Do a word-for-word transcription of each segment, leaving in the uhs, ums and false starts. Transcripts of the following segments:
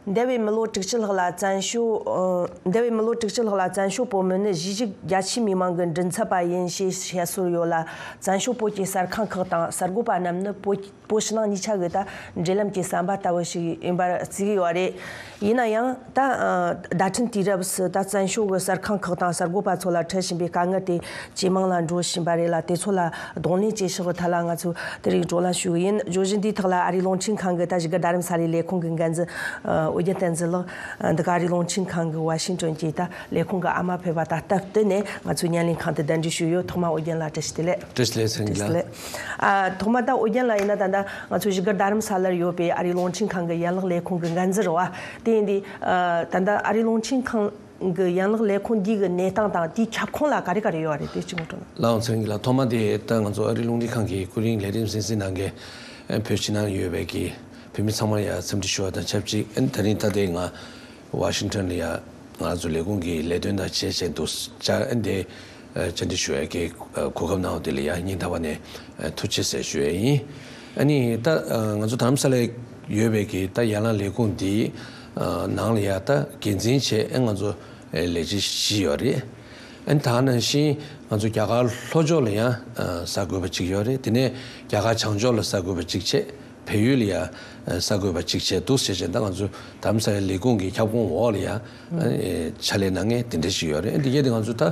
འདས་པའི་མི་ལོ་དྲུག་ཅུ་ལྷག་ལ་བཙན་བྱོལ། ཨ། འདས་པའི་མི་ལོ་དྲུག་ཅུ་ལྷག་ལ་བཙན་བྱོལ་བོད་མི་ནི་གཞིས་བཞུགས་རྒྱ་ཆེའི་མི་མང་གི་མགྲིན་ཚབ་པ་ཡིན་ཞེས་བཤད་སྲོལ་ཡོད་ལ། བཙན་བྱོལ་བོད་ཀྱི་གསར་ཁང་ཁག་དང་གསར་འགོད་པ་རྣམས་ནི་བོད། བོད་ཕྱི་ནང་གཉིས་ཆ་གི་ད་འབྲེལ་ལམ་གྱི་ཟམ་པ་ལྟ་བུ་ཞིག་ཡིན་པར་བརྩི་གི་ཡོད་རེད། ཡིན་ན་ཡང་ད། ཨ། བརྡ་འཕྲིན་དུས་རབས་སུ་ད་བཙན་བྱོལ་གྱི་གསར་ཁང་ཁག་དང་གསར་འགོད་པ་ཚོ་ལ་འཕྲད་བཞིན་པའི་དཀའ་ངལ་དེ་ཇེ་མང་ལ་འགྲོ་བཞིན་པ་རེད་ལ། དེ་ཚོ་ལ་གདོང་ལེན་བྱེད་ཕྱོགས་ཀྱི་ཐད་ལ་ང་ཚོས་དེ་རིང་བགྲོ་གླེང་ཞུ་གི་ཡིན། བརྗོད་གཞི་འདིའི་ཐོག་ལ་ཨ་རིའི་རླུང་འཕྲིན་ཁང་གི་ད་བཞུགས་སྒར་རྡ་རམ་ས་ལའི་ལས་ཁུངས་ཀྱི་འགན་འཛིན། ཨ། ཨོ་རྒྱན་བསྟན་འཛིན་ལགས། ཨ། འདི་ག་ཨ་རིའི་རླུང་འཕྲིན་ཁང་གི་ཝ་ཤིང་ཏོན་གྱི་ད་ལས་ཁུངས་ཀྱི་ཨ་མ་ཕེབས་པ་དང་སྟབས་བསྟུན་ནས་ང་ཚོའི་བརྙན་ལེན་ཁང་དུ་གདན་འདྲེན་ཞུས་ཡོད། ཐོག་མར་ཨོ་རྒྱན་ལགས་བཀྲ་ཤིས་བདེ་ལེགས། བཀྲ་ཤིས་བདེ་ལེགས། ཚེ་རིང་ལགས། ཨ། ཐོག་མ་ད་ཨོ་རྒྱན་ལགས་ཡིན་ན་ད་ལྟ་ང་ཚོ་བཞུགས་སྒར་རྡ་རམ་ས་ལར་ཡོད་པའི་ཨ་རིའི་རླུང་འཕྲིན་ཁང་གི་ཡན་ལག་ལས་ཁུངས་ཀྱི་འགན་འཛིན་རེད་བ། དེ་ཡིན་དུས། ཨ། ད་ལྟ་ཨ་རིའི་རླུང་འཕྲིན་ཁང་གི་ཡན་ལག་ལས་ཁུངས་འདི་གི་གནས་སྟངས་དང་དེའི་ཁྱབ་ཁོངས་ལ་ག་རེ་ག་རེ་ཡོད་རེད། དེ་གཅིག་ངོ་སྤྲོད་གནང་། ལགས་འོང་། ཚེ་རིང་ལགས། ཐོག་མ་དེ་ད་ང་ཚོ་ཨ་རིའི་རླུང་འཕྲིན་ཁང་གི་ཀུན་གླེང་ལས་རིམ་གསན་གཟིགས་གནང་མཁན་བོད་ཕྱི་ནང་ཡོད་པའི་གི་བོད་མི་ཚང་མར་ཡང་འཚམས་འདྲི་ཞུ་བ་དང་ཆབས་ཅིག་ཨ་ནི་དེ་རིང་ད་ལྟའི་ང་ཝ་ཤིང་ཊོན་ལ་ཡ་ང་ཚོ་ལས་ཁུངས་ཀྱི་ལས་དོན་དང་བྱས་བྱས་འདུག་ཅག་ཨ་ནི་དེ་བཅར་འདྲི་ཞུ་ཡ་གི་གོ་སྐབས་གནང་བ་དེ་ལ་ཡ་སྙིང་ཐག་པ་ནས་ཐུགས་རྗེ་ཆེ་ཞུ་ཡ་ཡིན། ཨ་ནི་ད་ང་ཚོ་རྡ་རམ་ས་ལ་ཡོད་པའི་གི་ད་ཡན་ལག་ལས་ཁུངས་འདིའི་ནང་ལ་ཡ་ད་འགན་འཛིན་བྱས་ཨ་ང་ཚོ་ལས་བྱེད་བཞི་ཡོད་རེད། ཨ་ནི་ད་ག་ནང་བཞིན་ང་ཚོ་རྒྱ་གར་ལྷོ་ཕྱོགས་ལ་ཡང་གསར་འགོད་པ་གཅིག་ཡོད་རེད། དེ་ནས་རྒྱ་གར་བྱང་ཕྱོགས་ལ་གསར་འགོད་པ་གཅིག་བྱས། བལ་ཡུལ་ལ་ཡང་གསར་འགོད་པ་གཅིག་བྱས་འདུག་བྱས་བྱས་ད་ང་ཚོ་རྡ་རམ་ས་ལའི་ལས་ཁུངས་ཀྱི་ཁྱབ་ཁོངས་འོག་ལ་ཡང་ཕྱག་ལས་གནང་མཁན་དེ་འདྲ་ཞིག་ཡོད་རེད། འདི་གས་དེ་ང་ཚོ་ད་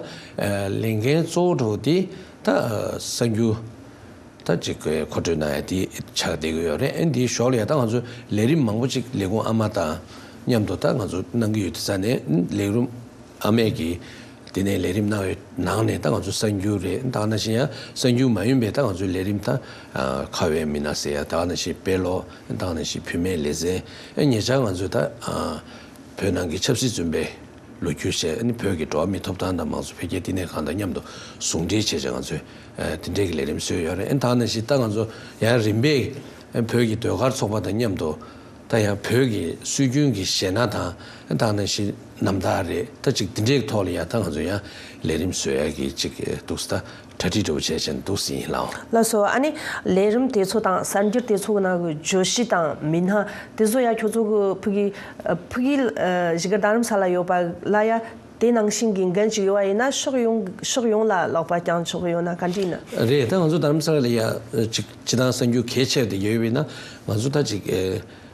ལས་འགན་གཙོ་བོ་འདྲ་བོ་དེ་ད་གསར་འགྱུར་ད་ཅིག་མཁོ་སྤྲོད་གནང་ཡ་དེ་ཆགས་བསྡད་ཀྱི་ཡོད་རེད། འདིའི་ཞོར་ལ་ཡང་ད་ང་ཚོ་ལས་རིམ་མང་པོ་ཅིག་ལས་ཁུངས་ཨ་མ་དང་མཉམ་དུ་ད་ང་ཚོ་གནང་གི་ཡོད་དུས་ཙང་ནས་ལས་རིམ་ཨ་མས་ཀྱིས་དེ་ནས་ལས་རིམ་གནང་བའི་ནང་ནས་ད་ང་ཚོ་གསར་འགྱུར་རེད། ད་ག་ནང་བཞིན་ཡང་གསར་འགྱུར་མ་ཡིན་པའི་ད་ང་ཚོའི་ལས་རིམ་ད་ཁ་བའི་མི་སྣ་ཟེར་ཡ། ད་ག་ནང་བཞིན་དཔེ་ཀློག་ད་ག་ནང་བཞིན་བུད་མེད་ལེ་ཚན། ཨེ་ཉེ་ཆར་ང་ཚོས་ད་བོད་ནང་གི་ཆབ་སྲིད་བཙོན་པའི་ལོ་རྒྱུས་བྱས། ཨ་ནི་བོད་ཀྱི་འགྲོ་བ་མིའི་ཐོབ་ཐང་དང་མང་གཙོ་འཕེལ་རྒྱས་བསྟི་གནས་ཁང་དང་མཉམ་དུ་ཟུང་འབྲེལ་བྱས་བྱས་ང་ཚོས་དེ་འདྲའི་གི་ལས་རིམ་བཟོས་ཡོད་རེད། ཨེ་ད་ག་ནང་བཞིན་ད་ང་ཚོ་ཡང་རིམ་པས་བོད་ཀྱི་ཟློས་གར་ཚོགས་པ་དང་མཉམ་དུ། ད་ཡང་བོད་ཀྱི་སྲོལ་རྒྱུན་གྱི་གཞས་སྣ་དང་ད་ག་ནང་བཞིན་རྣམ་ཐར་རེད། ད་ཅིག་འདི་འདྲའི་ཐོག་ལ་ཡང་ད་ང་ཚོ་ཡང་ལས་རིམ་བཟོ་ཡ་གི་ཅིག་འདུག་ད་གྲ་སྒྲིག་འདྲ་བོ་བྱས་བྱས་འདུག་ཟིན་ཡིན་ལགས། ལགས་སོ། ཨ་ནི་ལས་རིམ་དེ་ཚོ་དང་གསར་འགྱུར་དེ་ཚོ་གི་ནང་གི་བརྗོད་གཞི་དང་མི་སྣ་དེ་ཚོ་ཡང་ཁྱོད་ཚོ་གི་ཕུགས་ཀྱི་ཕུགས་ཀྱི་བཞུགས་སྒར་རྡ་རམ་ས་ལ་ཡོད་པ་ལ་ཡང་དེ་ནང་བཞིན་གྱི་འགན་ཅིག་ཡོད་པ་ཡིན་ན་ཕྱོགས་ཡོངས་ཕྱོགས་ཡོངས་ལ་ལག་པ་བརྐྱང་ཆོག་གི་ཡོད་ན་ག་འདྲ་ཡིན་ན། རེད། ད་ང་ཚོ་རྡ་རམ་ས་ལ་ལ་ཡ་ཅིག་སྤྱི་བཏང་གསར་འགྱུར་གལ་ཆེ་བ་དེ་ཡོད་པ་ཡིན་ན་ང་ཚོ་ད་ཅིག་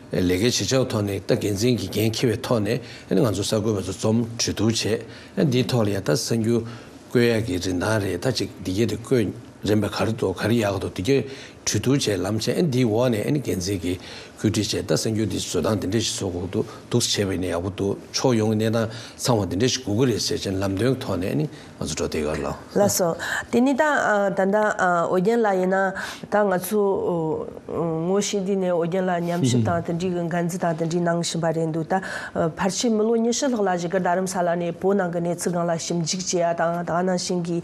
ལས་ཀའི་བྱེད་ཕྱོགས་ཐོག་ནས་ད་འགན་འཛིན་གྱི་འགན་འཁྱེར་བའི་ཐོག་ནས་ཨ་ནི་ང་ཚོ་གསར་འགོད་པ་ཚོ་འཛོམས་གྲོས་བསྡུར་བྱས། ཨ་ནི་འདིའི་ཐོག་ལ་ཡང་ད་གསར་འགྱུར་བཀོད་ཡག་གི་རིན་ཐང་རེད། ད་ཅིག་འདི་གས་དེ་བཀོད་རན་པ་ག་རེ་འདུག་ག་རེ་ཡག་འདུག་འདི་གས་གྲོས་བསྡུར་བྱས་ལམ་བྱས། ཨ་ནི་འདིའི་འོག་ནས་ཨ་ནི་འགན་འཛིན་གྱིས་བཀོད་སྒྲིག་བྱས། ད་གསར་འགྱུར་འདི་བཟོ་སྟངས་འདི་འདྲ་ཞིག་བཟོ་དགོས་འདུག་འདུག་བྱས་པ་ཡིན་ན་ཡག་པོ་འདུག་ཕྱོགས་ཡོངས་ཀྱི་གནས་སྟངས་ཚང་བ་འདི་འདྲ་ཞིག་དགོས་ཀྱི་རེད་ཟེར་བྱས་ལམ་སྟོན་ཐོག་ནས་ཨ་ནི། ང་ཚོ་འགྲོ་དེ་གར་ལ། ལགས་སོ། དེ་ནི་ད་ཨ་ད་ལྟ་ཨ་ཨོ་རྒྱན་ལགས་ཡིན་ན་ད་ང་ཚོ་ཨོ་ངོ་ཤེས་དུས་ནས་ཨོ་རྒྱན་ལགས་ཉམས་ཞིབ་དང་དེ་འདྲའི་གི་འགན་འཛིན་དང་དེ་འདྲའི་གནང་བཞིན་པ་རེད་འདུག་ད་ཨ་ཕལ་ཆེར་མི་ལོ་ཉི་ཤུ་ལྷག་ལ་བཞུགས་སྒར་རྡ་རམ་ས་ལ་ནས་བོད་ནང་གི་གནས་ཚུལ་སྒང་ལ་ཞིབ་འཇུག་བྱེད་ཡ་དང་། ད་ག་ནང་བཞིན་གྱི་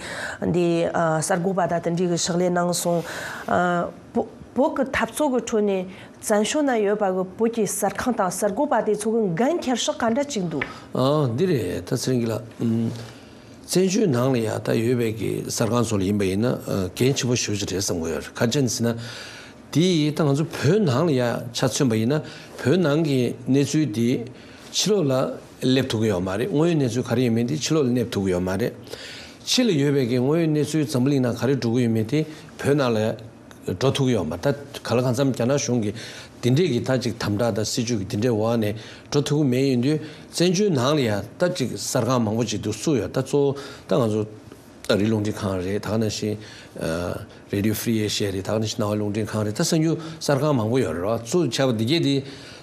འདི་ཨ་གསར་འགོད་པ་དང་དེ་འདྲའི་གི་ཕྱག་ལས་གནང་སོང་། ཨ་བོད་བོད་ཀྱི་འཐབ་རྩོད་ཀྱི་ཁྲོད་ནས་བཙན་བྱོལ་ན་ཡོད་པ་གི་བོད་ཀྱི་གསར་ཁང་དང་གསར་འགོད་པ་དེ་ཚོ་གི་འགན་འཁྱེར་ཕྱོགས་ག་འདྲ་ཅིག་འདུག་ཨ་འདི་རེད། ད་ཚེ་རིང་གི་ལགས། ཨུམ། བཙན་བྱོལ་ནང་ལ་ཡ་ད་ཡོད་པའི་གི་གསར་ཁང་ཚོ་ལ་ཡིན་པ་ཡིན་ན་ཨ་འགན་ཆེན་པོ་ཞེ་པོ་ཅིག་རེད་བསམ་གྱི་ཡོད་རེད། ག་རེ་བྱས་ནས་ཟེར་ན། དེ་ད་ང་ཚོ་བོད་ནང་ལ་ཡ་ཆ་མཚོན་པ་ཡིན་ན་བོད་ནང་གི་གནས་ཚུལ་དེ་ཕྱི་ལོགས་ལ་སླེབས་ཐུབ་ཀྱི་ཡོད་མ་རེད། དངོས་ཡོད་གནས་ཚུལ་ག་རེ་ཡིན་མིན་དེ་ཕྱི་ལོགས་ལ་སླེབས་ཐུབ་ཀྱི་ཡོད་མ་རེད། ཕྱི་ལ་ཡོད་པའི་གི་དངོས་ཡོད་གནས་ཚུལ་འཛམ་བུ་གླིང་ནང་ག་རེ་འགྲོ་གི་ཡོད་མེད་དེ་བོད་ནང་ལ་འགྲོ་ཐུབ་ཀྱི་ཡོད་མ་རེད། ད་ག་ལ་གང་འཚམ་རྒྱ་ནག་གཞུང་གིས་འདི་འདྲས་ཀྱི་ད་ཅིག་དམ་དྲག་དང་སྲིད་ཇུས་ཀྱི་འདི་འདྲས་འོག་ནས་འགྲོ་ཐུབ་ཀྱི་མེད། ཡིན་དུས་བཙན་བྱོལ་ནང་ལ་ཡང་ད་ཅིག་གསར་ཁང་མང་པོ་ཅིག་འདུག་བཙུགས་ཡོད། ད་གཙོ་བོ་ད་ང་ཚོ་ཨ་རིའི་རླུང་འཕྲིན་ཁང་རེད། ད་ག་ནང་བཞིན་ཨ་Radio Free Asia རེད། ད་ག་ནང་བཞིན་རྣ་བའི་རླུང་འཕྲིན་ཁང་རེད། ད་གསར་འགྱུར་གསར་ཁང་མང་པོ་ཡོད་རེད་བ། བཙུགས་བྱས་པ་འདི་གས་འདི་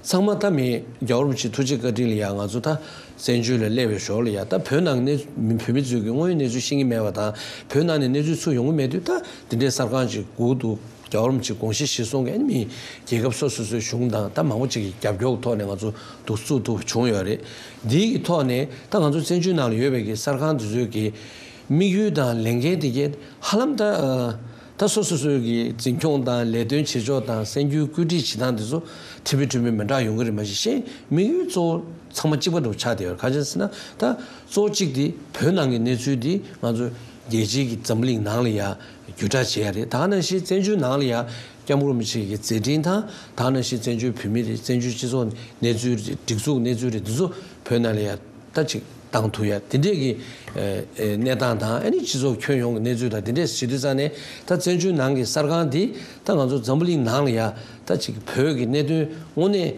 ཚང་མ་ད་མི་རྒྱལ་བ་རིན་པོ་ཆེའི་ཐུགས་རྗེ་བཀའ་དྲིན་ལ་ཡང་ང་ཚོ་ད་བཙན་བྱོལ་ལ་སླེབས་པའི་ཞོར་ལ་ཡང་ད་བོད་ནང་གི་གནས་བོད་མི་ཚོས་ཀྱི་དངོས་ཡོད་གནས་ཚུལ་ཤེས་ཀྱི་མེད་པ་དང་། བོད་ནང་ནས་གནས་ཚུལ་ཚུར་ཡོང་གི་མེད་དུས། ད་འདི་འདྲའི་གསར་ཁང་ཅིག་སྒུག་འདུག་རྒྱལ་བ་རིན་པོ་ཆེའི་དགོངས་གཞི་གཞིར་བཟུང་གི་ཨ་ནི་མི་རྒྱལ་ཁབ་སོ་སོ་སོའི་གཞུང་དང་ད་མང་པོ་ཅིག་གི་རྒྱབ་སྐྱོར་ཐོག་ནས་ང་ཚོ་འདུག་བཙུགས་ཐུབ་བྱུང་ཡོད་རེད། འདིའི་གི་ཐོག་ནས་ད་ང་ཚོ་བཙན་བྱོལ་ནང་ལ་ཡོད་པའི་གི་གསར་ཁང་འདི་ཚོའི་གི་དམིགས་ཡུལ་དང་ལས་འགན་དེ་གས་ཧ་ལམ་ད་ཨ་ད་སོ་སོ་སོའི་གི་འཛིན་སྐྱོང་དང་ལས་དོན་བྱེད་ཕྱོགས་དང་གསར་འགྱུར་བཀོད་སྒྲིག་བྱེད་སྟངས་དེ་ཚོ་ཁྲིམས་མེད་ཁྲིམས་མེད་མི་འདྲ་ཡོང་གི་རེད། མ་གཞི་གཞན་དམིགས་ཡུལ་གཙོ་བོ་ཚང་མ་གཅིག་པ་འདྲ་བོ་ཆགས་བསྡད་ཡོད་རེད། ག་རེ་བྱས་ཟེར་ན་ད་གཙོ་བོ་གཅིག་དེ་བོད་ནང་གི་གནས་ཚུལ་དེ་ང་ཚོ་རྒྱལ་སྤྱིའི་གི་འཛམ་གླིང་ནང་ལ་ཡ་བརྒྱུད་བསྒྲགས་བྱེད་ཡ་རེད། ད་ག་ནང་བཞིན་བཙན་བྱོལ་ནང་ལ་ཡ་ སྐྱབས་མགོན་རིན་པོ་ཆེ་གི་མཛད་འཕྲིན་དང་། ད་ག་ནང་བཞིན་བཙན་བྱོལ་བོད་མི་རེད། བཙན་བྱོལ་སྤྱི་ཚོགས་གནས་ཚུལ་རེད། སྒྲིག་འཛུགས་གནས་ཚུལ་རེད། འདི་ཚོ་བོད་ནང་ལ་ཡ་ད་ཅིག་བཏང་ཐུབ་ཡ་དེ་འདྲས་ཀྱི་ཨེ་ཨེ་གནས་སྟངས་དང་། ཨ་ནི་སྤྱི་ཚོགས་ཁྱོན་ཡོངས་ཀྱི་གནས་ཚུལ་དང་དེ་འདྲས་བྱེད་དུས་ཙང་ནས། ད་བཙན་བྱོལ་ནང་གི་གསར་ཁང་འདི་ད་ང་ཚོ་འཛམ་བུ་གླིང་ནང་ལ་ཡ་ད་ཅིག་བོད་ཀྱི་གནད་དོན་དངོས་གནས་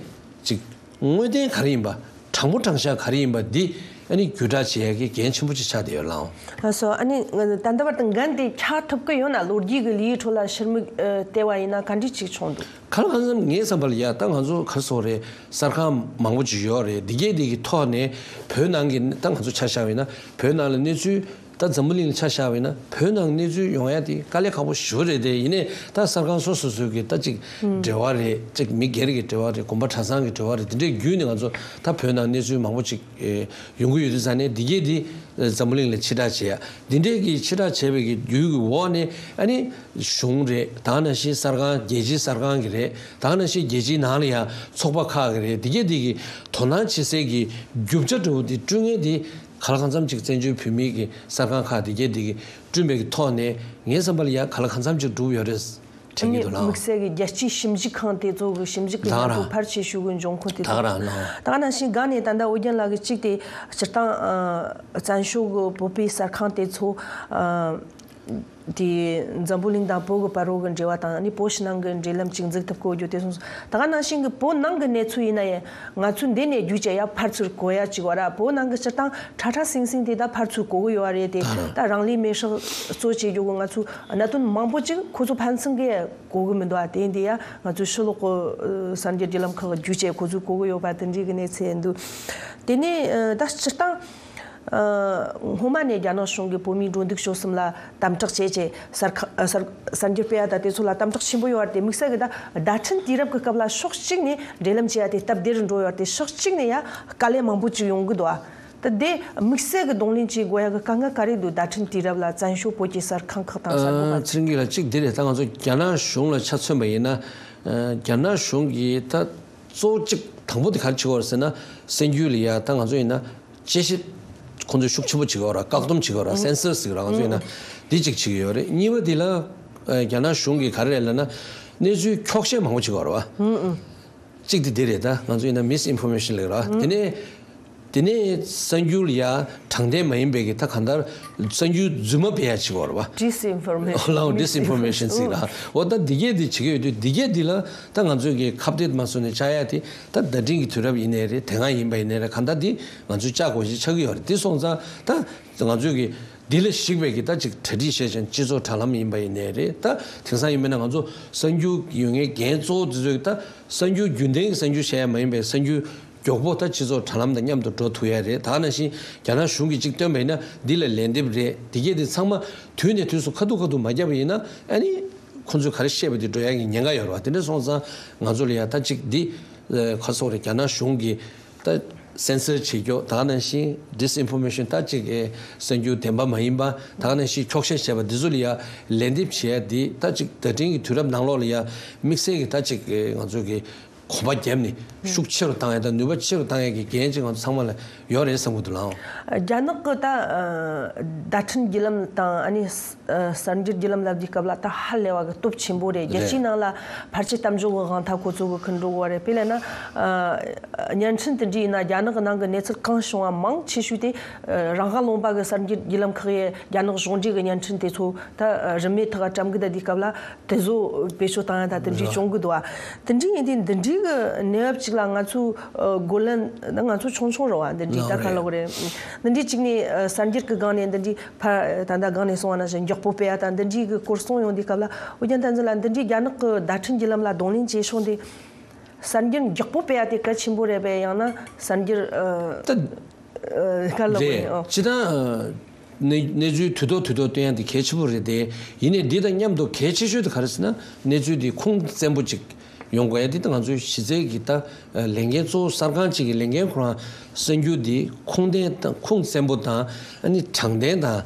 ཅིག་དངོས་བདེན་ག་རེ་ཡིན་པ། དྲང་པོ་དྲང་བཞག་ག་རེ་ཡིན་པ་འདི་ཨ་ནི་བརྒྱུད་བསྒྲགས་བྱེད་ཡ་གི་འགན་ཆེན་པོ་ཅིག་ཆགས་བསྡད་ཡོད་ལགས། ལགས་སོ། ཨ་ནི་ད་ལྟ་བར་དུ་འགན་དེ་འཁྱེར་ཐུབ་ཀྱི་ཡོད་ན། ལོ་རྒྱུས་ཀྱི་ལེའུ་ཡི་ཁྲོད་ལ་ཕྱིར་མིག་ཨ་བལྟས་པ་ཡིན་ན་ག་འདྲ་ཅིག་བྱུང་འདུག། གང་ལ་གང་འཚམ་ངའི་བསམ་པ་ལ་ཡ། ད་ང་ཚོ་ག་རེ་ཟེར་དགོས་རེད། གསར་ཁང་མང་པོ་ཅིག་ཡོད་རེད། འདི་གས་འདི་གི་ཐོག་ནས་བོད་ནང་གི་ད་ང་ཚོ་ཆ་བཞག་པ་ཡིན་ན། བོད་ནང་ལ་གནས་ཚུལ་ད་འཛམ་བུ་གླིང་ལ་ཆ་བཞག་པ་ཡིན་ན། བོད་ནང་གནས་ཚུལ་ཡོང་ཡ་དེ་དཀའ་ལས་ཁག་པོ་ཞེ་པོ་རེད་དེ། ཡིན་ནའི་ད་གསར་ཁང་སོ་སོ་སོ་གི་ད་ཅིག་འབྲེལ་བ་རེད། ཅིག་མི་སྒེར་གྱི་འབྲེལ་བ་རེད། དགོན་པ་གྲྭ་ཚང་གི་འབྲེལ་བ་རེད། དེ་འདྲའི་བརྒྱུད་ནས་ང་ཚོ་ད་བོད་ནང་གནས་ཚུལ་མང་པོ་ཅིག་ཨེ་ཡོང་གི་ཡོད་དུས་ཙང་ནས། འདི་གས་འདི་འཛམ་བུ་གླིང་ལ་ཕྱིར་བསྒྲགས་བྱེད་ཡ། འདི་འདྲས་ཀྱི་ཕྱིར་བསྒྲགས་བྱས་པའི་གི་བརྒྱུད་ཀྱི་འོག་ནས། ཨ་ནི་གཞུང་རེད། ད་ག་ནང་བཞིན་གསར་ཁང་རྒྱལ་སྤྱིའི་གསར་ཁང་གི་རེད། ད་ག་ནང་བཞིན་རྒྱལ་སྤྱིའི་ནང་ལ་ཡ་ཚོགས་པ་ཁག་གི་རེད། འདི་གས་འདི་གི་དོ་སྣང་བྱེད་སའི་གི་རྒྱུ་ཆ་འདྲ་བོ་འདི་བསྐྲུན་མཁན་འདི་གང་ལ་གང་འཚམ་ཅིག་བཙན་བྱོལ་བོད་མིའི་གི་གསར་ཁང་ཁག་འདི་གས་འདི་གིས་བསྐྲུན་པའི་གི་ཐོག་ནས། ངའི་བསམ་པ་ལ་ཡ་གང་ལ་གང་འཚམ་ཅིག་འགྲུབ་ཡོད་རེད་དྲན་གྱི་འདུག་ལགས། དམིགས་བསལ་གྱི་རྒྱལ་སྤྱིའི་ཞིབ་འཇུག་ཁང་དེ་ཚོ་གི་ཞིབ་འཇུག་གི་ད་ག་ཡག་པོ་རང་ཕལ་ཆེ་ཤོས་གི་འབྱུང་ཁུངས་དེ་ད་ག་ཚོ་རང་ལགས། ད་ག་ནང་བཞིན་སྒང་ནས་ད་ལྟ་ཨོ་རྒྱན་ལགས་ཀྱིས་གཅིག་དེ་སྤྱིར་བཏང་ཨ་བཙན་བྱོལ་གི་བོད་པའི་གསར་ཁང་དེ་ཚོ་ཨ་དེ་འཛམ་བུ་གླིང་དང་བོད་ཀྱི་བར་རོ་གི་འབྲེལ་བ་དང་། ཨ་ནི་བོད་ཕྱི་ནང་གི་འབྲེལ་ལམ་ཅིག་འཛུགས་ཐུབ་དགོས་རྒྱུ་དེ་སོང་སོང་། ད་ག་ནང་བཞིན་གྱི་བོད་ནང་གི་གནས་ཚུལ་ཡིན་ན་ཡང་། ང་ཚོས་འདི་ནས་བརྒྱུད་བྱས་ཡ་ཕར་ཚུར་གོ་ཡ་ཅིག་ཡོད་ར། བོད་ནང་གི་སྤྱིར་བཏང་ཁྲ་ཁྲ་སིང་སིང་དེ་ད་ཕར་ཚུར་གོ་གི་ཡོད་རེད་དེ། ད་རང་ལུས་མེར་སྲེག་གཙོ་བྱེད་རྒྱུ་གི་ང་ཚོའི་གནད་དོན་མང་པོ་ཅིག་ཁོ་ཚོ་ཕན་ཚུན་གྱིས་གོ་གི་མི་འདུག་ཨ། དེ་འདི་ཡ་ང་ཚོའི་ཕྱི་ལོགས་གི་ཨ་གསར་འགྱུར་བརྒྱུད་ལམ་ཁག་བརྒྱུད་བྱས་ཁོ་ཚོས་གོ་གི་ཡོད་པ་དེ་འདྲའི་གི་གནས་ཚུལ་འདུག། དེ་ནས་ཨ་ད་སྤྱིར་བཏང་ཨ་སྔོན་མ་ནས་རྒྱ་ནག་གཞུང་གིས་བོད་མིའི་འགྲོ་འདུག་སྤྱོད་གསུམ་ལ་དམ་དྲག་བྱས་བྱས་གསར་ཁ་ཨ་གསར་གསར་འགྱུར་སྤེལ་ཡ་དང་དེ་ཚོ་ལ་དམ་དྲག་ཆེན་པོ་ཡོད་རེད་དེ། དམིགས་བསལ་གྱི་ད་བརྡ་འཕྲིན་དུས་རབས་ཀྱི་སྐབས་ལ་ཕྱོགས་གཅིག་ནས་འབྲེལ་ལམ་བྱེད་ཡ་དེ་སྟབས་བདེ་རུ་འགྲོ་ཡོད་རེད་དེ། ཕྱོགས་གཅིག་ནས་ཡ་དཀའ་ལས་མང་པོ་ཅིག་ཡོང་གི་འདུག་ཨ། ད་དེ་དམིགས་བསལ་གྱི་གདོང་ལེན་བྱེད་དགོས་ཡ་གི་དཀའ་ངལ་ག་རེ་འདུག། བརྡ་འཕྲིན་དུས་རབས་ལ་བཙན་བྱོལ་བོད་ཀྱི་གསར་ཁང་ཁག་དང་གསར་འགོད་པ། ཚེ་རིང་སྐྱིད་ལགས། གཅིག་འདི་རེད། ད་ང་ཚོ་རྒྱ་ནག་གཞུང་ལ་ཆ་མཚོན་པ་ཡིན་ན། ཨ་རྒྱ་ནག་གཞུང་གིས་ད་གཙོ་བོ་གཅིག་དང་པོ་དེ་ག་རེ་བྱེད་ཀྱི་ཡོད་རེད་ཟེར་ན། གསར་འགྱུར་ལ་ཡ་ད་ང་ཚོ་ཡིན་ན་དཔྱད་ཞིབ་ཁོང་ཚོས་ཤུགས་ཆེན་པོ་བྱེད་ཀྱི་ཡོད་རེད། བཀག་སྡོམ་བྱེད་ཀྱི་ཡོད་རེད། སེན་སར་ཟེར་གྱི་རེད། ང་ཚོ་ཡིན་ན་འདི་གཅིག་བྱེད་ཀྱི་ཡོད་རེད། གཉིས་པ་དེ་ལ་ཨ་རྒྱ་ནག་གཞུང་གིས་ག་རེ་རེད་ལབ་ན། གནས་ཚུལ་འཁྱོག་བཤད་མང་པོ་བྱེད་ཀྱི་ཡོད་རེད་བ། གཅིག་དེ་འདི་རེད། ད་ང་ཚོ་ཡིན་ན་མིས་ཨིན་ཕོར་མེ་ཤན་ལབ་ཀྱི་རེད་བ། དེ་ནས་དེ་ནས་གསར་འགྱུར་ལ་ཡ་དྲང་བདེན་མ་ཡིན་པའི་གི་ད་གང་ལྟར་གསར་འགྱུར་རྫུན་མ་སྤེལ་ཡ་བྱེད་ཀྱི་ཡོད་རེད་བ། ཌིསི་ཨིན་ཕོར་མེ་ཤན། ཨོ་ལའོ། ཌིསི་ཨིན་ཕོར་མེ་ཤན་ཟེར་གྱི་རེད། འོ་ད་འདི་གས་འདི་བྱེད་ཀྱི་ཡོད་དུས། འདི་གས་འདི་ལ་ད་ང་ཚོས་གི་ཁ་གཏད་མ་བཟོ་ནས་བཅག་ཡ་དེ། ད་བརྡ་འཕྲིན་གྱི་དུས་རབས་ཡིན་ནའི་རེད། དེ་སྔ་ཡིན་པ་ཡིན་ནའི་རེད། གང་ལྟར་འདི་ང་ཚོས་བཅག་དགོས་ཞེས་ཆགས་ཀྱི་ཡོད་རེད། དེ་སོང་ཙང་ད་ང་ཚོས་གི་འདི་ལ་གཞིགས་པའི་གི་ད་ཅིག་གྲ་སྒྲིག་བྱས་ཀྱང་། སྤྱི་ཚོགས་དྲ་ལམ་ཡིན་པ་ཡིན་ནའི་རེད། ད་དེང་སང་ཡིན་པ་ན་ང་ཚོ་གསར་འགྱུར་ཡོད་མཁན་རྒན་གཙོ་བོ་དེ་ཚོས་ད་གསར་འགྱུར་རྒྱུན་ལྡན་གྱི་གསར་འགྱུར་བཤད་ཡ་མ་ཡིན་པའི་གསར་འགྱུར་མགྱོགས་པོ་ད་སྤྱི་ཚོགས་དྲ་ལམ་དང་མཉམ་དུ་འགྲོ་ཐུབ་ཡ་རེད། ད་ག་ནང་བཞིན་རྒྱ་ནག་གཞུང་གིས་གཅིག་བཏོན་པ་ཡིན་ན་འདི་ལ་ལན་འདེབས་རེད། འདི་གས་འདི་ཚང་མ་དུས་ནས་དུས་སུ་ཁ་ཐུག་ཁ་ཐུག་མ་བརྒྱབ་པ་ཡིན་ན། ཨ་ནི་ཁོང་ཚོས་ག་རེ་བཤད་པ་འདི་འགྲོ་ཡ་གི་ཉེན་ཁ་ཡོད་རེད་བ། དེ་འདྲ་སོང་ཙང་ང་ཚོ་ལ་ཡ་ད་ཅིག་འདི་ཨ་ག་རེ་ཟེར་དགོས་རེད། རྒྱ་ནག་གཞུང་གིས་ད་སེན་སར་བྱེད་རྒྱུ། ད་ག་ནང་བཞིན་ཌིསི་ཨིན་ཕོར་མེ་ཤན། ད་ཅིག་གི་གསར་འགྱུར་བདེན་པ་མ་ཡིན་པ། ད་ག་ནང་བཞིན་འཁྱོག་བཤད་བྱས་པ་འདི་ཚོ་ལ་ཡ་ལན་འདེབས་བྱེད་ཡ་འདི། ད་ཅིག་བརྡ་འཕྲིན་གྱི་དུས་རབས་ནང་ལོགས་ལ་ཡ་དམིགས་བསལ་གྱི་ད་ཅིག་གི་ང་ཚོ་གི་གོམ་པ་བརྒྱབ་ནས་ཤུགས་ཆེ་རུ་བཏང་ཡ་དང་ནུས་པ་ཆེ་རུ་བཏང་ཡ་གི་འགན་ཅིག་ང་ཚོ་ཚང་མ་ལ་ཡོད་རེད་བསམ་གྱི་འདུག་ལགས། རྒྱ་ནག་གི་ད་ཨ་བརྡ་འཕྲིན་བརྒྱུད་ལམ་དང་། ཨ་ནི་ཨ་གསར་འགྱུར་བརྒྱུད་ལམ་ལབ་དུས་སྐབས་ལ་ད་ཧ་ལས་པ་གི་སྟོབས་ཆེན་པོ་རེད། རྒྱལ་སྤྱིའི་རེད། ནང་ལ་ཕལ་ཆེར་གཏམ་བརྗོད་གི་དབང་ཐང་ཁོ་ཚོ་གི་ཁུར་འགྲོ་གི་ཡོད་རེད། དཔེར་ལབ་ན་ཨ་བརྙན་འཕྲིན་དེ་འདྲ་ཡིན་ན། རྒྱ་ནག་གི་ནང་གི་གནས་ཚུལ་གང་བྱུང་བ་མང་ཆེ་ཤོས་དེ་ཨ་རང་དབང་ལུང་པ་གི་གསར་འགྱུར་བརྒྱུད་ལམ་ཁག་གིས་རྒྱ་ནག་གཞུང་འབྲེལ་གི་བརྙན་འཕྲིན་དེ་ཚོ་ད་ཨ་རིན་མེད་ཐོག་བཀྲམ་གི་བསྡད་དུས་སྐབས་ལ། དེ་ཚོ་བེད་སྤྱོད་བཏང་ཡ་དང་དེ་འདྲའི་བྱུང་གི་འདུག་བ། དེ་འདྲའི་ཡིན་དུས་འདི་འདྲའི་གི་གནས་བབ་ཅིག་ལ་ང་ཚོའི་ཨ་རྒོལ་ལན། ང་ཚོ་ཆུང་ཆུང་རེད་བ། འདི་འདྲའི་ད་ག་ལབ་དགོས་རེད། འདི་འདྲའི་གཅིག་ནས་ཨ་གསར་འགྱུར་གི་སྒང་ནས་འདི་འདྲའི་ཕར་ད་ལྟ་སྒང་ནས་གསུངས་པ་ནང་བཞིན་མགྱོགས་པོ་སྤེལ་ཡ་དང་འདི་འདྲའི་གི་སྐོར་གསུངས་ཡོང་དུས་སྐབས་ལ། ཨོ་རྒྱན་བསྟན་འཛིན་ལགས། འདི་འདྲའི་རྒྱ་ནག་གི་བརྡ་འཕྲིན་བརྒྱུད་ལམ་ལ་གདོང་ལེན་བྱེད་ཕྱོགས་འདི། གསར་འགྱུར་མགྱོགས་པོ་སྤེལ་ཡ་དེ་གལ་ཆེན་པོ་རེད་པས། ཡང་ན་གསར་འགྱུར་ཨ་ད་ཨ་ག་ལབ་དགོས་རེད། རེད། ཨོ། སྤྱིར་བཏང་ཨ་གནས་གནས་ཚུལ་དུས་ཐོག་དུས་ཐོག་སྟོན་ཡ་དེ་གལ་ཆེན་པོ་རེད་དེ། ཡིན་ནའི་འདི་དང་མཉམ་དུ་གལ་ཆེ་ཤོས་དེ་ག་རེ་ཟེར་ན། གནས་ཚུལ་དེ་ཁུངས་བཙན་པོ་ཅིག་ཡོང་དགོས་ཡ་དེ། ད་ང་ཚོའི་གཞི་རྩའི་གི་ད་ལས་འགན་གཙོ་བོ། གསར་ཁང་ཅིག་གི་ལས་འགན་ཁོ་རང་གསར་འགྱུར་དེ་ཁུངས་ལྡན་དང་ཁུངས་བཙན་པོ་དང་། ཨ་ནི་དྲང་བདེན་དང་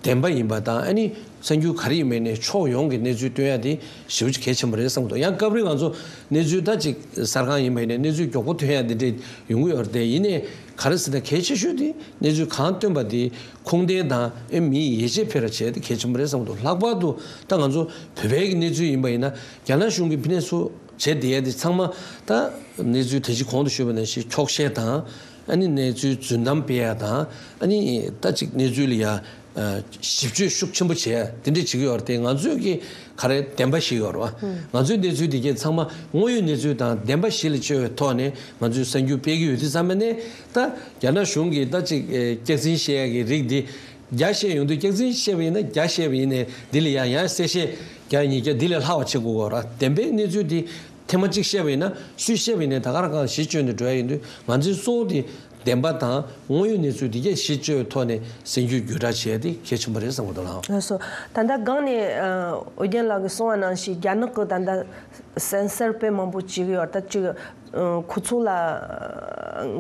བདེན་པ་ཡིན་པ་དང་། ཨ་ནི་ གསར་འགྱུར་ག་རེ་ཡིན་པ་ཡིན་ནའི་ཕྱོགས་ཡོངས་ཀྱི་གནས་ཚུལ་སྟོན་ཡ་དེ་ཞེ་པོ་ཅིག་གལ་ཆེན་པོ་རེད་བསམ་གྱི་འདུག། ཡང་སྐབས་རེ་ང་ཚོ་གནས་ཚུལ་ད་ཅིག་གསར་ཁང་ཡིན་པ་ཡིན་ནའི་གནས་ཚུལ་མགྱོགས་པོ་ཐོན་ཡ་དེ་འདྲས་ཡོང་གི་ཡོད་རེད་དེ། ཡིན་ནའི་ག་རེ་ཟེར་ན་གལ་ཆེ་ཤོས་དེ་གནས་ཚུལ་གང་སྟོན་པ་དེ་ཁུངས་ལྡན་དང་ཨེ་མིའི་ཡིད་ཆེས་འཕེར་བ་བྱས་ཏེ་གལ་ཆེན་པོ་རེད་བསམ་གྱི་འདུག། ལྷག་པར་དུ་ད་ང་ཚོ་བོད་པའི་གི་གནས་ཚུལ་ཡིན་པ་ཡིན་ན་རྒྱ་ནག་གཞུང་གིས་ཕི་ནས་སུ་བྱས་བསྡད་ཡ་དེ་ཚང་མ་ད་གནས་ཚུལ་ད་ཅི་གོང་དུ་ཞུས་པ་ནང་བཞིན་འཁྱོག་བཤད་དང་ཨ་ནི་གནས་ཚུལ་རྫུན་གཏམ་སྤེལ་ཡ་དང་ཨ་ནི་ད་ཅིག་གནས་ཚུལ་ལ་ཡ། ཨ། ཞིབ་དཔྱོད་ཤུགས་ཆེན་པོ་བྱས་དེ་འདྲས་བྱེད་ཀྱི་ཡོད་རེད་དེ། ང་ཚོས་ཀྱི་ག་རེ་བདེན་པ་ཞིག་ཡོད་རེད་བ། ང་ཚོའི་གནས་ཚུལ་དེ་གས་ཚང་མ་དངོས་ཡོད་གནས་ཚུལ་དང་བདེན་པ་གཞི་ལ་བཅོལ་བའི་ཐོག་ནས་ང་ཚོས་གསར་འགྱུར་སྤེལ་གྱི་ཡོད་དུས་ཙམ་པ་ནས། ད་རྒྱ་ནག་གཞུང་གིས་ད་ཅིག་ཨེ་སྐྱག་རྫུན་བཤད་ཡ་གི་རིགས་འདི་བརྒྱ་བཤད་ཡོང་དུས་སྐྱག་རྫུན་བཤད་པ་ཡིན་ན་བརྒྱ་བཤད་པ་ཡིན་ནའི་འདི་ལ་ཡང་ཡང་གསལ་བཤད་བརྒྱ་ཉིས་བརྒྱ་འདི་ལས་ལྷག་པ་བྱེད་དགོས་ཀྱི་ཡོད་རེད། བདེན་པའི་གནས་ཚུལ་འདི་ཐེངས་མ་གཅིག་བཤད་པ་ཡིན་ན་སུས་བཤད་པ་ཡིན་ནའི་ད་ག་རང་གང་གཞི་བཅོལ་ནས་འགྲོ་ཡ་ཡིན་དུས་ང་ཚོའི་གཙོ་བོ་དེ། བདེན་པ་དང་དངོས་ཡོད་གནས་ཚུལ་འདི་གས་གཞི་བཅོལ་བའི་ཐོག་ནས་གསར་འགྱུར་བརྒྱུད་བསྒྲགས་བྱས་ཏེ་གལ་ཆེན་པོ་རེད་བསམ་གྱི་འདུག་ལགས། ལགས་སོ། ད་ལྟ་སྒང་ནས་ཨ་ཨོ་རྒྱན་ལགས་ཀྱིས་གསུངས་པ་ནང་བཞིན་རྒྱ་ནག་གི་ད་ལྟ་སེན་སར་དཔེ་མང་པོ་བྱེད་ཀྱི་ཡོད། ད་ཅིག་ཨ་ཁོ་ཚོ་ལ་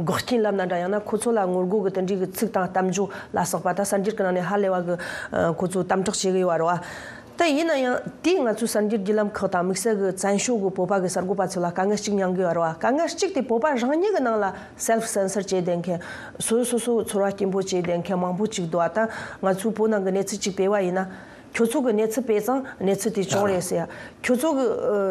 འགོག་རྐྱེན་ལབ་ན་འདྲ། ཡང་ན་ཁོ་ཚོ་ལ་ངོ་རྒོལ་གྱི་དེ་འདྲའི་གི་ཚིག་དང་གཏམ་བརྗོད་ལ་སོགས་པ་ད་གསར་འགྱུར་གྱི་ནང་ནས་ཧ་ལས་པ་གི་ཨ་ཁོ་ཚོ་དམ་དྲག་བྱེད་ཀྱི་ཡོད་རེད་བ། ད་ཡིན་ན་ཡང་དེས་ང་ཚོའི་གསར་འགྱུར་བརྒྱུད་ལམ་ཁག་དང་དམིགས་བསལ་གྱི་བཙན་བྱོལ་གྱི་བོད་པ་གི་གསར་འགོད་པ་ཚོ་ལ་དཀའ་ངལ་གཅིག་མྱངས་ཀྱི་ཡོད་རེད་བ། དཀའ་ངལ་གཅིག་དེ་བོད་པ་རང་ཉིད་ཀྱི་ནང་ལ་སེལ་ཧྥི་སེན་སར་བྱས་བསྡད་མཁན། སོ་སོ་སོ་ཚོར་བ་སྐྱེན་པོ་བྱས་བསྡད་མཁན་མང་པོ་ཅིག་འདུག་བ། ད་ང་ཚོས་བོད་ནང་གི་གནས་ཚུལ་ཅིག་སྤེལ་བ་ཡིན་ན། ཁྱོད་ཚོ་གི་གནས་ཚུལ་སྤེལ་ཙང་གནས་ཚུལ་དེ་བྱུང་རེད་ཟེར་ཡ། ཁྱོད་ཚོ་གི་ཨ་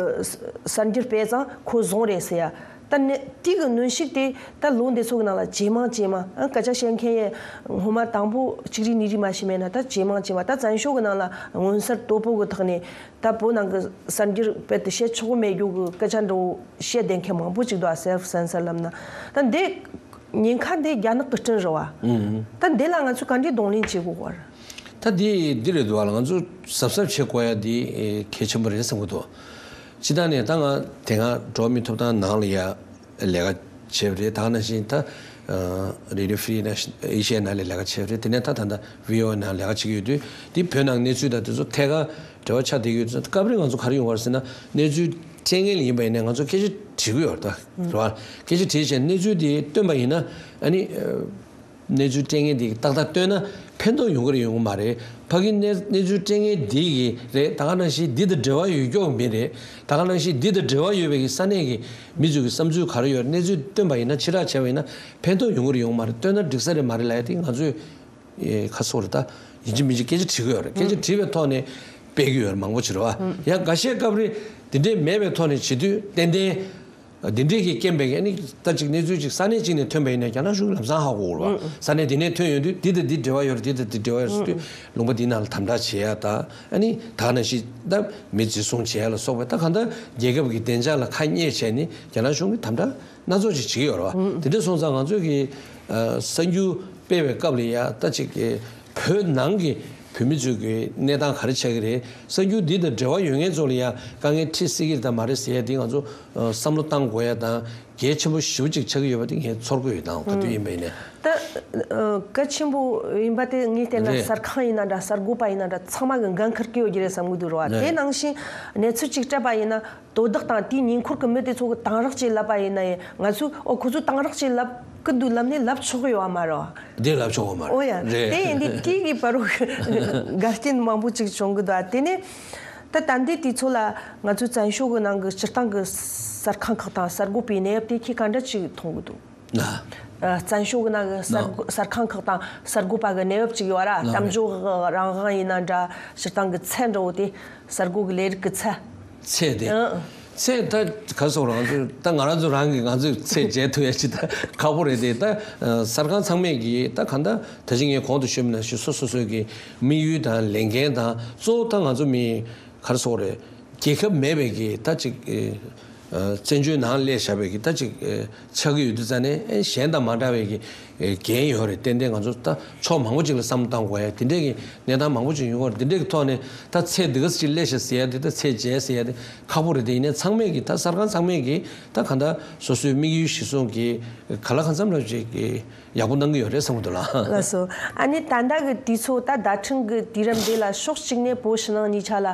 གསར་འགྱུར་སྤེལ་ཙང་ཁོ་བཟུང་རེད་ཟེར་ཡ། ད་ནི་དེ་གི་གནོན་ཤུགས་དེ་ད་ལོ་འདི་ཚོ་གི་ནང་ལ་ཇེ་མང་ཇེ་མང་། ཨ་སྐད་ཆ་བཤད་མཁན་ཡང་སྔོན་མ་དང་པོ་གཅིག་རེ་གཉིས་རེ་མ་ཞིག་མེད་ན་ད་ཇེ་མང་ཇེ་མང་། ད་བཙན་བྱོལ་གི་ནང་ལ་མངོན་གསལ་དོད་པོ་གི་ཐོག་ནས་ད་བོད་ནང་གི་གསར་འགྱུར་རྦད་དེ་བཤད་ཆོག་གི་མེད་རྒྱུ་གི་སྐད་ཆ་འདྲ་བོ་བཤད་བསྡད་མཁན་མང་པོ་ཅིག་འདུག་ཨ། སེལ་ཧྥི་སེན་སར་ལབ་ན། ད་འདི་ཉེན་ཁ་འདི་རྒྱ་ནག་གི་སྐྲུན་རེད་བ། ཨང་། ད་འདི་ལ་ང་ཚོས་ག་འདྲའི་གདོང་ལེན་བྱེད་དགོས་བ་རེད། ད་འདི་འདི་རེད་འདུག་ཨ། ང་ཚོ་གཟབ་གཟབ་བྱེད་དགོས་ཡ་འདི་ཨེ་གལ་ཆེན་པོ་རེད་བསམ་གྱི་འདུག། སྤྱིར་བཏང་ནས་ད་ང་དེ་སྔ་འགྲོ་བ་མིའི་ཐོབ་ཐང་ནང་ལ་ཡ་ལས་ཀ་བྱས་པ་རེད། ད་ག་ནང་བཞིན་ད་ཨ་རེ་ཌི་ཡོ་ཧྥི་རི་ཨེ་ཤི་ཡའི་ནང་ལ་ལས་ཀ་བྱས་པ་རེད། དེ་ནས་ད་ད་ལྟ་བྷི་ཨོ་ཨེ་ནང་ལས་ཀ་བྱེད་ཀྱི་ཡོད་དུས་འདི་བོད་ནང་གནས་ཚུལ་དང་དེ་ཚོ་ཐད་ཀར་འབྲེལ་བ་ཆགས་བསྡད་ཀྱི་ཡོད་དུས། སྐབས་རེ་ང་ཚོ་ག་རེ་ཡོང་བ་རེད་ཟེར་ན། གནས་ཚུལ་སྤྲད་མཁན་ལ་ཡིན་པ་ཡིན་ནའི་ང་ཚོ་སྐད་ཆ་དྲི་གི་ཡོད་རེད་ད། རེད་བ། སྐད་ཆ་དྲིས་བྱས་གནས་ཚུལ་དེ་བཏོན་པ་ཡིན་ན་ཨ་ནི་ཨ་གནས་ཚུལ་སྤྲད་མཁན་དེ་ཏག་ཏག་བཏོན་ན་ཕན་ཐོགས་ཡོང་གི་རེད་ཡོང་གི་མ་རེད། ཕ་གི་གནས་གནས་ཚུལ་སྤྲད་མཁན་དེ་གི་རེད། ད་ག་ནང་བཞིན་འདི་དང་འབྲེལ་བ་ཡོད་ཀྱོག་མི་རེད། ད་ག་ནང་བཞིན་འདི་དང་འབྲེལ་བ་ཡོད་པའི་གི་ས་གནས་ཀྱི་མི་ཚོ་གི་བསམ་ཚུལ་ག་རེ་ཡོད། གནས་ཚུལ་བཏོན་པ་ཡིན་ན་ཕྱི་བསྒྲགས་བྱས་པ་ཡིན་ན་ཕན་ཐོགས་ཡོང་གི་རེད་ཡོང་གི་མ་རེད། བཏོན་ན་འགྲིག་ས་རེད་མ་རེད་ལབ་ཡ་དེ་ང་ཚོས། ཨེ་ཁ་སོ་རེ་ད་ཡིན་གཅིག་མིན་གཅིག་སྐད་ཆ་དྲི་གི་ཡོད་རེད། སྐད་ཆ་དྲིས་པའི་ཐོག་ནས་སྤེལ་གི་ཡོད་རེད། མང་པོ་ཅིག་རེད་བ། ཡང་འགའ་ཤས་སྐབས་རེ་དེ་འདྲས་མེད་པའི་ཐོག་ནས་བྱེད་དུས་ཏན་ཏན་འདི་འདྲས་ཀྱི་རྐྱེན་པས་ཨ་ནི་ད་ཅིག་གནས་ཚུལ་ཅིག་ས་གནས་གཅིག་ནས་ཐོན་པ་ཡིན་ན་རྒྱ་ནག་གཞུང་གིས་ལམ་སང་ཧ་གོ་གི་རེད་བ། ས་གནས་དེ་ནས་ཐོན་ཡོང་དུས་འདི་དང་འདི་འབྲེལ་བ་ཡོད་རེད། འདི་དང་འདི་འབྲེལ་བ་ཡོད་རེད་ཟེར་དུས་ལུང་པ་འདི་ནང་ལ་དམ་དྲག་བྱེད་ཡ་དང་ཨ་ནི་ད་ག་ནང་བཞིན་ད་མི་འཛིན་བཟུང་བྱེད་ཡ་ལ་སོགས་པའི་ད་གང་ལྟར་རྒྱལ་ཁབ་ཀྱི་བདེ་འཇགས་ལ་ཁ་གཉེར་བྱས་ནས་རྒྱ་ནག་གཞུང་གིས་དམ་དྲག་སྣ་ཚོགས་ཅིག་བྱེད་ཀྱི་ཡོད་རེད་བ། དེ་འདྲ་སོང་ཙང་ང་ཚོས་ཀྱི་ཨ་གསར་འགྱུར་སྤེལ་བའི་སྐབས་ལ་ཡ་ད་ཅིག་གི་བོད་ནང་གི་བོད་མི་ཚོའི་གི་གནས་སྟངས་ག་རེ་ཆགས་ཀྱི་རེད། གསར་འགྱུར་འདི་དང་འབྲེལ་བ་ཡོད་མཁན་ཚོ་ལ་ཡ་དཀའ་ངལ་འཕྲད་སྲིད་ཀྱི་རེད་དང་མ་རེད་ཟེར་ཡ་འདི་ང་ཚོ་ཨ་བསམ་བློ་བཏང་དགོས་ཡ་དང་གལ་ཆེན་པོ་ཞེ་པོ་ཅིག་ཆགས་ཀྱི་ཡོད་པ་དེ་ངས་ཚོར་གྱི་ཡོད་དང་། ག་དུས་ཡིན་པ་ཡིན་ནའི། ད་ཨ་གལ་ཆེན་པོ་ཡིན་པ་དེ་ངས་བལྟས་ན་རེད། གསར་ཁང་ཡིན་ན་འདྲ། གསར་འགོད་པ་ཡིན་ན་འདྲ། ཚང་མ་གི་འགན་འཁུར་གྱི་ཡོད་ཀྱི་རེད་བསམ་གྱི་འདུག་རེད་བ། རེད། དེ་ནང་བཞིན་གནས་ཚུལ་ཅིག་སྤྲད་པ་ཡིན་ན། དོ་བདག་དང་དེའི་ཉེ་འཁོར་གྱི་མི་དེ་ཚོ་གི་དེང་རབས་ཅིག་ལབ་པ་ཡིན་ན་ཡང་ང་ཚོས་ཨོ་ཁོ་ཚོས་དེང་རབས་ཅིག་ལབ་ཀྱི་འདུག་ལབ་ནས་ལབ་ཆོག་གི་ཡོད་མ་རེད། འདི་ལབ་ཆོག་གི་མ་རེད། ཨོ་ཡ། རེད། དེ་ཡིན་དུས་དེ་གི་བར་དུ་འགལ་རྐྱེན་མང་པོ་ཅིག་བྱུང་གི་འདུག། དེ་ནས་ད་ད་འདི་དུས་ཚོད་ལ་ང་ཚོའི་བཙན་བྱོལ་གི་ནང་གི་སྤྱིར་བཏང་གི་གསར་ཁང་ཁག་དང་གསར་འགོད་པའི་གནས་བབ་དེ་ཁྱེད་ག་འདྲ་ཅིག་མཐོང་གི་འདུག། ན། ཨ་བཙན་བྱོལ་གི་ནང་གི་གསར་ན། གསར་ཁང་ཁག་དང་གསར་འགོད་པ་གི་གནས་བབ་ཅིག་ཡོད་ར། ན། གཏམ་བརྗོད་རང་དབང་ཡིན་ན་འདྲ། སྤྱིར་བཏང་གི་ཚད་འདྲ་བོ་དེ། གསར་འགོད་ཀྱི་ལས་རིགས་ཀྱི་ཚད། ཚད་དེ། ཨང་། ཚད་ད་ག་སོགས་རང་ཚོས་ད་ང་རང་ཚོ་རང་གིས་ང་ཚོས་ཚད་འཇལ་ཐུབ་ཡ་ཅིག་ད་ཁག་པོ་རེད་དེ། ད་གསར་ཁང་ཚང་མས་ཀྱིས་ད་གང་ལྟར་ད་ཅི་ངས་གོང་དུ་ཞུས་པ་ནང་བཞིན་སོ་སོ་སོའི་གི་དམིགས་ཡུལ་དང་ལས་འགན་དང་གཙོ་བོ་ད་ང་ཚོ་མི་ག་རེ་ཟེར་དགོས་རེད། རྒྱལ་ཁབ་མེད་པའི་གི་ད་ཅིག་བཙན་བྱོལ་ནང་སླེབས་བཞག་པའི་གི་ད་ཅིག་ཆགས་ཀྱི་ཡོད་དུས་ཙང་ནས་ཨེ་གཞན་དང་མ་འདྲ་བའི་གི་འགན་ཡོད་རེད། ཏན་ཏན་ང་ཚོ་ད་ཕྱོགས་མང་པོ་ཅིག་ལ་བསམ་བློ་གཏང་དགོས་ཡ་དེ་འདྲས་ཀྱི་གནས་སྟངས་མང་པོ་ཅིག་ཡོང་གི་རེད། དེ་འདྲས་ཀྱི་ཐོག་ནས་ད་ཚད་འདི་ག་ཅིག་སླེབས་ཤག་ཟེར་ཡ་དེ་ད་ཚད་འཇལ་ཟེར་ཡ་དེ་ཁག་པོ་རེད་དེ། ཡིན་ནའི་ཚང་མས་ཀྱི་ད་གསར་ཁང་ཚང་མས་ཀྱི་ད་གང་ལྟར་སོ་སོའི་དམིགས་ཡུལ་གཞིར་བཟུང་གི་ག་ལ་གང་འཚམ་ལ་ཅིག་གི་ཡག་པོ་གནང་གི་ཡོད་རེད་བསམ་གྱི་འདུག་ལ། ལགས་སོ། ཨ་ནི་ད་ལྟ་གི་དུས་ཚོད་ད་བརྡ་འཕྲིན་གྱི་དུས་རབས་འདི་ལ་ཕྱོགས་གཅིག་ནས་བོད་ཕྱི་ནང་གཉིས་ཆ་ལ་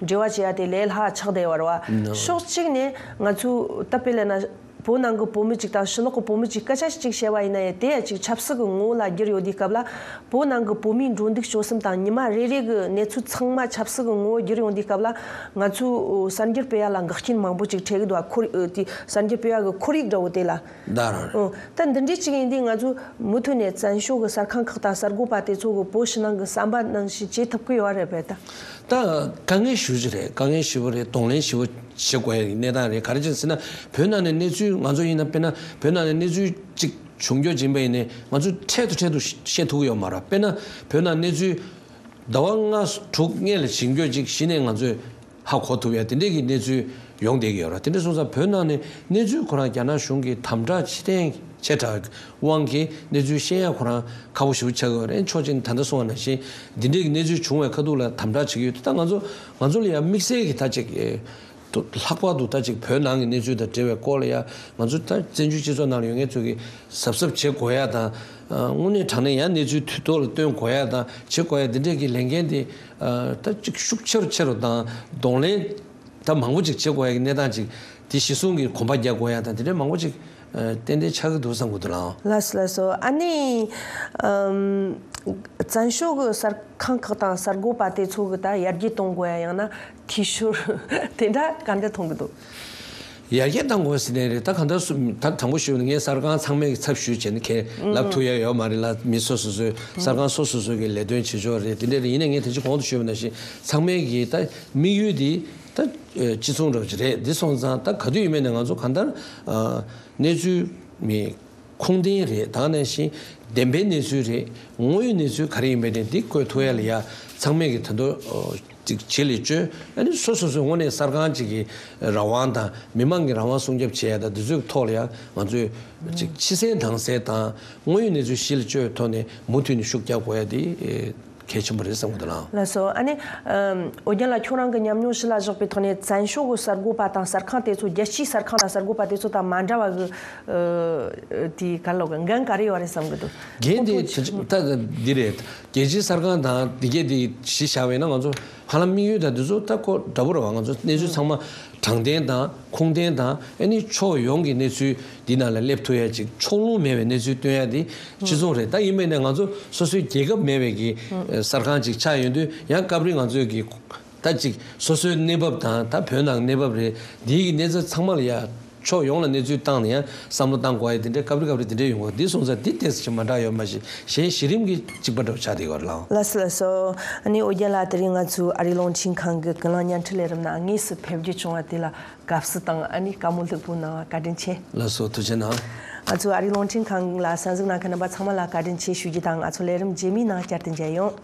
འབྲེལ་བ་བྱེད་ཡ་དེ་ལས་སླ་ཆགས་བསྡད་ཡོད་རེད་བ། ནོ། ཕྱོགས་གཅིག་ནས་ང་ཚོས་ད་དཔེ་ལབ་ན་ བོད་ནང་གི་བོད་མི་གཅིག་དང་ཕྱི་ལོགས་ཀྱི་བོད་མི་གཅིག་སྐད་ཆ་གཅིག་བཤད་པ་ཡིན་ན་ཡང་དེ་ཡང་གཅིག་ཆབ་སྲིད་ཀྱི་ངོ་བོ་ལ་བསྒྱུར་ཡོང་དུས་སྐབས་ལ། བོད་ནང་གི་བོད་མིའི་འགྲོ་འདུག་སྤྱོད་གསུམ་དང་ཉི་མ་རེ་རེ་གི་གནས་ཚུལ་ཚང་མ་ཆབ་སྲིད་ཀྱི་ངོ་བོ་བསྒྱུར་ཡོང་དུས་སྐབས་ལ། ང་ཚོས་གསར་འགྱུར་སྤེལ་ཡ་ལ་འགག་རྐྱེན་མང་པོ་ཅིག་འཕྲད་ཀྱི་འདུག་ག་ཁོར་ཡུག་དེ་གསར་འགྱུར་སྤེལ་ཡ་གི་ཁོར་ཡུག་འདྲ་བོ་དེ་ལ། ད་རང་རེད། ཨོ། ད་འདི་འདྲའི་ཅིག་ཡིན་དུས་ང་ཚོས་མུ་མཐུད་ནས་བཙན་བྱོལ་གྱི་གསར་ཁང་ཁག་དང་གསར་འགོད་པ་དེ་ཚོ་གི་བོད་ཕྱི་ནང་གི་བསམ་པ་ནང་བཞིན་བྱེད་ཐུབ་ཀྱི་ཡོད་རེད་པས་ད། ད་དཀའ་ངལ་ཞེ་པོ་ཅིག་རེད། དཀའ་ངལ་ཞེ་པོ་རེད། གདོང་ལེན་ཞེ་པོ་བྱེད་དགོས་ཡ་གི་གནས་སྟངས་རེད། ག་རེ་བྱས་ཟེར་ན། བོད་ནང་ནས་གནས་ཚུལ་ང་ཚོ་ཡིན་ན། དཔེར་ན་བོད་ནང་ནས་གནས་ཚུལ་ཅིག་བྱུང་རྒྱུ་ཡིན་པ་ཡིན་ནའི་ང་ཚོས་འཕྲལ་དུ་འཕྲལ་དུ་ཤེས་ཐུབ་ཀྱི་ཡོད་མ་རེད། དཔེར་ན་བོད་ནང་གནས་ཚུལ་ཟླ་བ་ལྔ་དྲུག་སྔོན་ལ་བྱུང་རྒྱུ་ཅིག་གཞི་ནས་ང་ཚོས་ཧ་གོ་ཐུབ་ཡ་དེ་འདྲས་ཀྱི་གནས་ཚུལ་ཡོང་བསྡད་ཀྱི་ཡོད་རེད། དེ་འདྲས་སོང་ཙང་བོད་ནང་ནས་གནས་ཚུལ་ཁོ་རང་རྒྱ་ནག་གཞུང་གི་དམ་དྲག་ཆེ་ཐེངས་ཆེ་དྲགས་དབང་གིས་གནས་ཚུལ་ཤེས་ཡ་ཁོ་རང་ཁག་པོ་ཞེ་པོ་ཆགས་ཀྱི་ཡོད་རེད། ཕྱོགས་གཅིག་ནས་ད་ལྟ་གསུངས་པ་ནང་བཞིན་འདི་འདྲས་ཀྱི་གནས་ཚུལ་བྱུང་བའི་ཁ་ཐུག་ལ་དམ་དྲག་བྱེད་ཀྱི་ཡོད་དུས། ད་ང་ཚོ་ང་ཚོ་ལ་ཡ་དམིགས་བསལ་གྱི་ད་ཅིག་ལྷག་པར་དུ་ད་ཅིག་བོད་ནང་གི་གནས་ཚུལ་དང་འབྲེལ་བའི་སྐོར་ལ་ཡ་ང་ཚོ་ད་བཙན་བྱོལ་སྤྱི་ཚོགས་ནང་ལ་ཡོད་མཁན་ཚོ་གིས་གཟབ་གཟབ་བྱེད་དགོས་ཡ་དང་། དངོས་གནས་དྲང་གནས་ཡང་གནས་ཚུལ་དུས་ཐོག་ལ་སྟོན་དགོས་ཡ་དང་བྱེད་དགོས་ཡ་འདི་འདྲས་ཀྱི་ལས་འགན་དེ་ད་ཅིག་ཤུགས་ཆེ་རུ་ཆེ་རུ་དང་གདོང་ལེན་ད་མང་པོ་ཅིག་བྱེད་དགོས་ཡ་གི་གནས་སྟངས་ཅིག་དེ་གཞི་བཟུང་གི་གོམ་པ་རྒྱག་དགོས་ཡ་དང་དེ་འདྲས་མང་པོ་ཅིག་ཏན་ཏན་ཆགས་ཀྱི་འདུག་བསམ་གྱི་འདུག་ལགས། ལགས་སོ་ལགས་སོ། ཨ་ནི་ཨམ། བཙན་བྱོལ་གྱི་གསར་ཁང་ཁག་དང་གསར་འགོད་པ་དེ་ཚོ་གི་ད་ཡར་རྒྱས་གཏོང་དགོས་ཡ་ཡང་ན་འཐུས་ཤོར་དེ་འདྲ་ག་འདྲ་མཐོང་གི་འདུག་ཡར་རྒྱས་གཏང་དགོས་ཟེར་ནའི་རེད། ད་གང་ལྟར་སུ་ད་དྲང་པོ་ཞུས་ན་ངས་གསར་ཁང་ཚང་མའི་ཚབ་ཞུས་བྱས་ནས་ཁས་ལབ་ཐུབ་ཡ་ཡོད་མ་རེད་ལ། མི་སོ་སོ་སོའི་གསར་ཁང་སོ་སོ་སོ་གི་ལས་དོན་བྱེད་ཕྱོགས་རེད། དེ་འདྲ་རེད། ཡིན་ནའི་ངས་དེ་ཅིག་གོང་དུ་ཞུས་པ་ནང་བཞིན་ཚང་མའི་གི་ད་དམིགས་ཡུལ་དེ་ད་གཅིག་མཚུངས་འདྲ་བོ་ཅིག་རེད། འདི་སོང་ཙང་ད་ག་དུས་ཡིན་མིན་ནས་ང་ཚོ་གང་ལྟར་གནས་ཚུལ་མི་ཁུངས་ལྡན་རེད། ད་ག་ནང་བཞིན་བདེན་པའི་གནས་ཚུལ་རེད། དངོས་ཡོད་གནས་ཚུལ་ག་རེ་ཡིན་པའི་དེ་འདི་བཀོད་ཐུབ་ཡ་ལ་ཡ་ཚང་མས་ཀྱི་ད་དུང་ཅིག་བྱེད་ལས་བཅོལ། ཨ་ནི་སོ་སོ་སོའི་དངོས་གནས་གསར་ཁང་ཅིག་གི་རང་དབང་དང་མི་མང་གི་རང་དབང་སྲུང་སྐྱོབ་བྱེད་ཡ་དང་འདི་ཚོའི་ཐོག་ལ་ཡ་ང་ཚོས་ཅིག་ཕྱི་གསལ་ནང་གསལ་དང་དངོས་ཡོད་གནས་ཚུལ་གཞི་ལ་བཅོལ་བའི་ཐོག་ནས་མུ་མཐུད་ནས་ཤུགས་རྒྱག་དགོས་ཡ་དེ་གལ་ཆེན་པོ་རེད་བསམ་གྱི་འདུག་ལགས། ལགས་སོ། ཨ་ནི་ཨོ་རྒྱན་ལགས། ཁྱོད་རང་གི་ཉམས་མྱོང་གཞི་ལ་བཞག་པའི་ཐོག་ནས་བཙན་བྱོལ་གྱི་གསར་འགོད་པ་དང་གསར་ཁང་དེ་ཚོ་རྒྱལ་སྤྱིའི་གསར་ཁང་དང་གསར་འགོད་པ་དེ་ཚོ་དང་མ་འདྲ་བ་གི་དེའི་ག་ལོག་གི་འགན་ག་རེ་ཡོད་རེད་བསམ་གྱི་འདུག་རྒན་དེ་ཁོ་ཚོ་ད་འདི་རེད། རྒྱལ་སྤྱིའི་གསར་ཁང་དང་འདི་གས་དེ་གཞི་བཞག་པ་ཡིན་ན་ང་ཚོ་ཧ་ལམ་དམིགས་ཡུལ་དང་འདི་ཚོ་ད་ཁོ་འདྲ་པོ་རེད་བ། ང་ཚོ་གནས་ཚུལ་ཚང་མ་དྲང་བདེན་དང་ཁུངས་ལྡན་དང་ཨ་ནི་ཕྱོགས་ཡོངས་ཀྱི་གནས་ཚུལ་འདི་ནང་ལ་སླེབས་ཐུབ་ཡ་ཅིག་ཕྱོགས་ལྷུང་མེད་པའི་གནས་ཚུལ་སྟོན་ཡ་དེ་གཅིག་མཚུངས་རེད། ད་ཡིན་པ་ཡིན་ན་ང་ཚོ་སོ་སོའི་རྒྱལ་ཁབ་མེད་པའི་གི་གསར་ཁང་ཅིག་ཆགས་ཡོང་དུས་ཡང་སྐབས་རེ་ང་ཚོའི་གི་ད་ཅིག་སོ་སོའི་གནས་བབ་དང་ད་བོད་ནང་གནས་བབ་རེད། འདིའི་གི་གནས་ཚུལ་ཚང་མ་ལ་ཡ་ཕྱོགས་ཡོངས་ལ་གནས་ཚུལ་བཏང་ནས་ཡང་བསམ་བློ་བཏང་དགོས་ཡ་དེ་འདྲའི་སྐབས་རེ་སྐབས་རེ་དེ་འདྲའི་ཡོང་གི། འདི་སོང་ཙང་འདི་ཏོག་ཙམ་ཅིག་མ་འདྲ་ཡོད་མ་གཞི་གཞན་གཞི་རིམ་གྱི་གཅིག་པ་འདྲ་བོ་ཆགས་བསྡད་ཡོད་རེད་ལགས། ལགས་སོ་ལགས་སོ། ཨ་ནི་ཨོ་རྒྱན་ལགས། དེ་རིང་ང་ཚོའི་ཨ་རིའི་རླུང་འཕྲིན་ཁང་གི་ཀུན་གླེང་བརྙན་འཕྲིན་ལས་རིམ་ནང་དངོས་སུ་ཕེབས་རྒྱུ་བྱུང་བ་དེ་ལ་དགའ་བསུ་དང་ཨ་ནི་བཀའ་མོལ་ལྷུག་པོ་གནང་བ་བཀའ་དྲིན་ཆེ། ལགས་སོ། ཐུགས་རྗེ་གནང་། ང་ཚོའི་ཨ་རིའི་རླུང་འཕྲིན་ཁང་ལ་གསན་གཟིགས་གནང་མཁན་རྣམ་པ་ཚང་མ་ལ་བཀའ་དྲིན་ཆེ་ཞུ་རྒྱུ་དང་། ང་ཚོ་ལས་རིམ་རྗེས་མའི་ནང་བསྐྱར་དུ་མཇལ་ཡོང་།